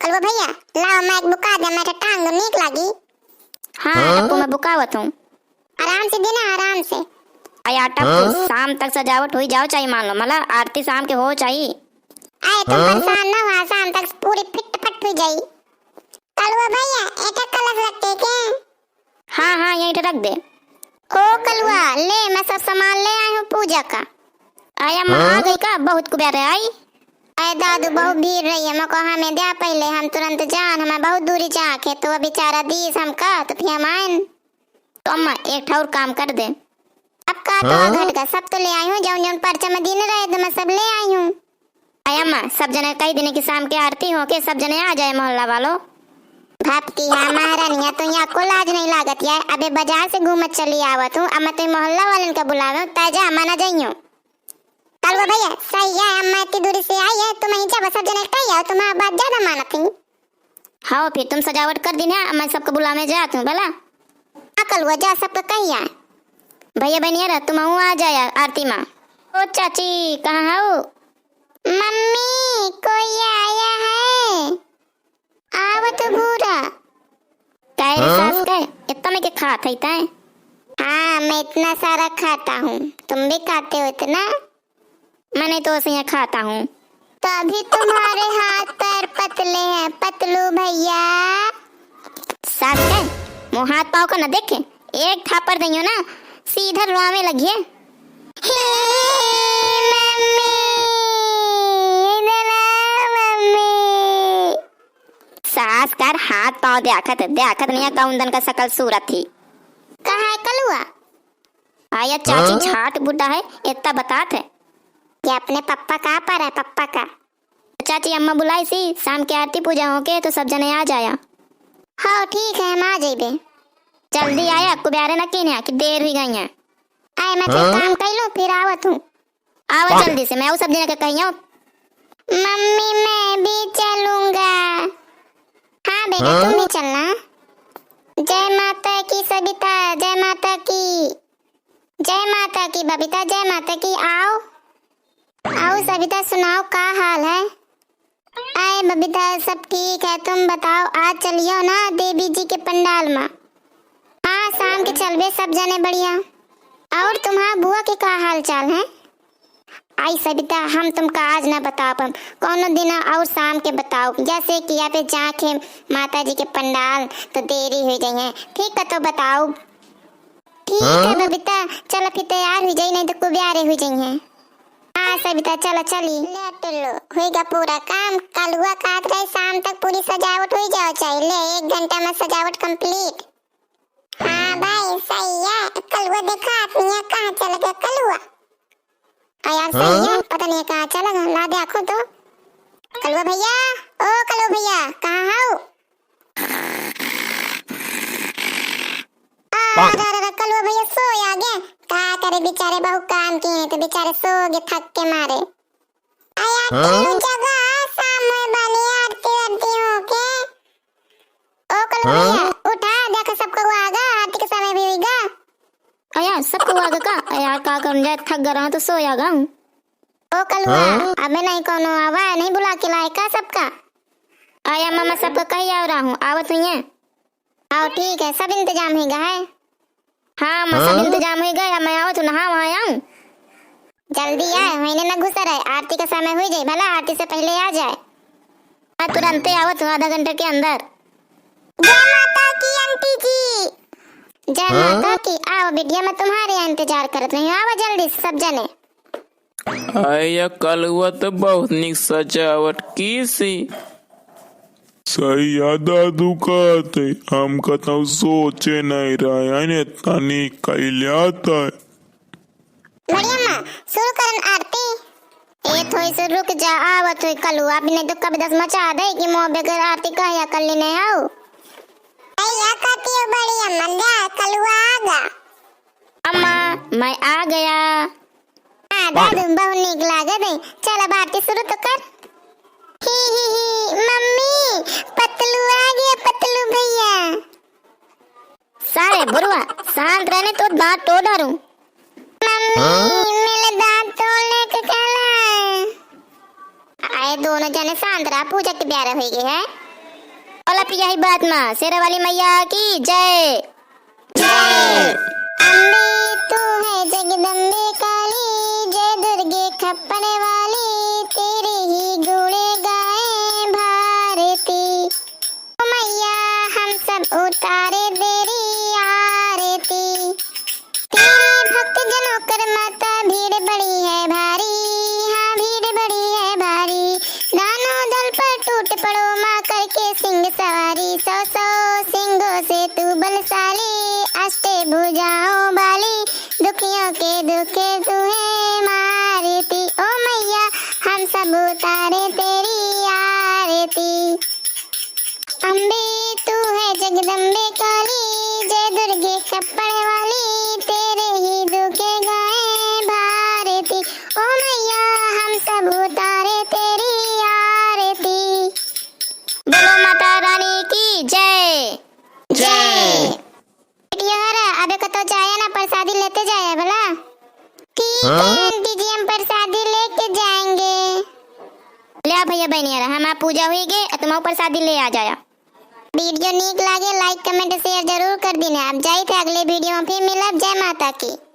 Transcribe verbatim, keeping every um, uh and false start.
कलुआ भैया, लाओ माइक बुका दे, मैं तो टांग दो, नीक लागी। हाँ, हाँ? टप्पू, मैं बुकावत हूँ। आराम से देना, आराम से। अया टप्पू, हाँ? शाम तक सजावट हुई जाओ चाही, मान लो, मतलब आरती शाम के हो चाही। अरे तुम हाँ? परेशान ना हुआ, शाम तक पूरी फिट फट हुई जाई। कलुआ भैया, एटा कलश रखे के? हाँ, हाँ, यहीं रख दे। ओ कलुआ, ले, मैं सब सामान ले आई हूँ पूजा का। आया माँ आ हाँ? गई का? बहुत कुबेरे आई। अरे दादू, बहुत भीड़ रही है, मैं कहा हमें द्या पहले, हम तुरंत जान, हमें बहुत दूरी जाके, तो अभी चारा दीस हमका, तो फिर हम आयन। तो अम्मा, एक ठा और काम कर दे। अब का तो हाँ? घट का, सब तो ले आई हूँ, जौन जौन पर्चा में दीन रहे, तो मैं सब ले आई हूँ। अय अम्मा, सब जने कही देने कि शाम के आरती हो के सब जने आ जाए मोहल्ला वालो। भक्ति है महारानिया, तो यहाँ को लाज नहीं लागत है। अबे बाजार से घूमत चली आवत हूँ, अब मैं तो मोहल्ला वालन का बुलावे हूँ, ताजा अम्मा ना जाइयो। कलुआ भैया, सही है, अम्मा इतनी दूरी से आई है, तुम यहीं जाओ, सब जने कही आओ, तुम्हारा बात ज्यादा मानत ही। हाँ, फिर तुम सजावट कर दी ना, मैं सबको बुलावे जात हूँ, भला? हाँ कलुआ, जा सबको कही आए। भैया बहनिया रह, तुम आ जाया आरती माँ। ओ चाची, कहाँ हो? मम्मी, कोई आया है? आवत बूढ़ा। काहे रे हाँ? सास, काहे? इतना में के खात है तैं? हाँ, मैं इतना सारा खाता हूँ, तुम भी खाते हो इतना? मैं नहीं तो ऐसे ही खाता हूँ। तभी तुम्हारे हाथ पैर पतले हैं, पतलू भैया। सास काहे? मुँह हाथ पाँव का न देखे, एक थापड़ दइयो ना, सीधा रोवे लगिए। हे मम्मी, इधर आ मम्मी। सास कर हाथ पाँव देखत, देखत नहीं है कौन दिन का शकल सूरत थी। कहाँ है कलुआ? आया चाची हाँ? झाट बुढ़ा है, इतना बतात है। ये अपने पप्पा का पर है, पप्पा का। चाची अम्मा बुलाई सी, शाम की आरती पूजा होके तो सब जने आ जाया। हाँ ठीक है, हम आ जाइबे। जल्दी आया, कुबेरे न कीन्या कि देर हुई गई है। आए मैं तो हाँ? काम कर लूँ, फिर आवत हूँ। आवा हाँ? जल्दी से, मैं वो सब जने के कहियो। मम्मी मैं भी चलूंगा। हाँ बेटा हाँ? तुम भी चलना। जय माता की सबिता, जय माता की। जय माता की बबीता, जय माता की। आओ, आओ सबिता, सुनाओ का हाल है? आए बबीता, सब ठीक है, तुम बताओ, आज चलियो ना देवी जी के पंडाल में? हाँ, शाम के चलबे सब जने बढ़िया। और तुम्हार बुआ के का हाल चाल है? आई सबिता, हम तुमका आज ना बताओ, हम कौनो दिन और शाम के बताओ, जैसे कि यहाँ पे जाके माता जी के पंडाल तो देरी हो गई है, ठीक है तो बताओ। ठीक है हाँ? बबीता, चलो फिर तैयार हुई जाई, नहीं तो कुबेरे हुई जाई है। हाँ सबिता, चलो चली। ले टुल्लू, हुई गा पूरा काम। कलुआ कहत रहे शाम तक पूरी सजावट हुई जाओ चाहिए। ले, एक घंटा में सजावट complete। हाँ भाई, सही है। कलुआ देखा आदमी है, कहाँ चल गया कलुआ? हाँ यार, सही हाँ? है, पता नहीं कहाँ चला गया। ला देखो तो। कलुआ भैया, ओ कलुआ भैया, कहाँ हो? आ, हाँ? अरे, अरे, अरे, कलुआ भैया सोया गया। का करे बेचारे, बहुत काम किए हैं तो बेचारे सो गए थक के मारे। आया हाँ? तीनों जगह शाम में बनी आरती वारती होके। ओ कलुआ हाँ? भैया, उठा, देखो सबको आगा, आरती के समय भी हुई गा। अया, सबको आगा का? अया, का करूँ जाए, थक गया रहा तो सोया गा हूँ। ओ कलुआ, हाँ? अबे नहीं कोनो आवा, नहीं बुला के लाए का सबका? आया मामा, सबका कही आ रहा हूँ, आवत हुई है। आओ, ठीक है, सब इंतजाम ही गा है। हाँ, मैं सब हाँ? इंतजाम ही गया, मैं आवत हूँ, नहा वहाँ आऊँ। जल्दी आए, वहीं ना घुसा रहे, आरती का समय हुई जाए, भला आरती से पहले आ जाए। मैं तुरंते आवत हूँ, आधा घंटे के अंदर। जय माता की आंटी जी। जय हाँ? माता की। आओ बिटिया, मैं तुम्हारे यहाँ इंतजार करत रही हूँ, आओ जल्दी से सब जने। आया कलुआ तो बहुत निक सजावट की सी। सही है दादू कहते, हम कतौ सोचे नहीं रहे हैं, इतना निक कई लिया था। बढ़िया माँ, शुरू करन आरती। ए थोड़ी सी रुक जा, आवत हुई कलुआ, अभी नहीं तो कभी दस मचा दे कि मोह बगैर आरती कहिया कर लेने आओ। भैया कहती हो बढ़िया माँ, ले कलुआ आ गा। अम्मा, मैं आ गया। हाँ, दादू, बहुत नीक लागत है। चल, अब आरती शुरू तो कर। ही, ही, ही, मम्मी, पतलू आ गया, पतलू भैया। सारे बुढ़वा, शांत रहने तो दांत तोड़ डारूं। मम्मी, हाँ? मेरे दांत तोड़ने के कहला है। आए दोनों जने शांत रहा, पूजा के ब्यारा हुई गई है। बोला पिया ही बात मा, शेरा वाली मैया की जय। जय। अम्बे तू है जगदम्बे काली, जय दुर्गे खप्पर वाली, तेरे ही गुण गाए भारती। ओ मैया हम सब उतारे तेरी आरती। तेरे भक्त जनों कर माता भीड़ बड़ी है भारी, हाँ भीड़ बड़ी है भारी। दानों दल पर टूट पड़ो माँ करके सिंह सवारी। सौ सौ सिंगों से तू बलशाली, अष्ट भुजाओं वाली, दुखियों के दुख तू है मारती। ओ मैया हम सब उतारे तेरी आरती। अम्बे तू है जगदम्बे काली, जय दुर्गे खप्पर वाली, तेरे ही दुखे गाए भारती। ओ मैया हम सब उतारे तेरी आरती। बोलो माता रानी की जय। जय। बेटिया हरा, अबे कतो जाया ना, प्रसादी लेते जाया भला। ठीक है हाँ? आंटी जी, हम प्रसादी लेके जाएंगे। ले आ भैया बहनिया रा, हमार पूजा हुई गे, अ तुम प्रसादी ले आ जाया। वीडियो नीक लागे, like, comment, share जरूर कर दीने। आप जाइत है अगले वीडियो मा फिर मिलब। जय माता की।